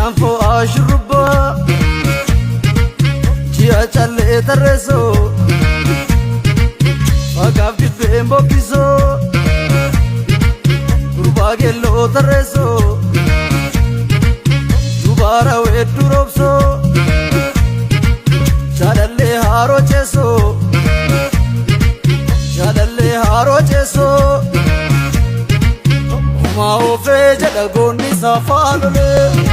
Nan fo'aa shurrubbaa ji'a callee tarreessoo maqaaf dibbeen bokkisoo gurbaa geelloo tarreessoo dubara weedduu roobsoo jaalallee haaroo ceesoo jaalallee haaroo ceesoo kumaa oofee jedha goonni saafaa lolee.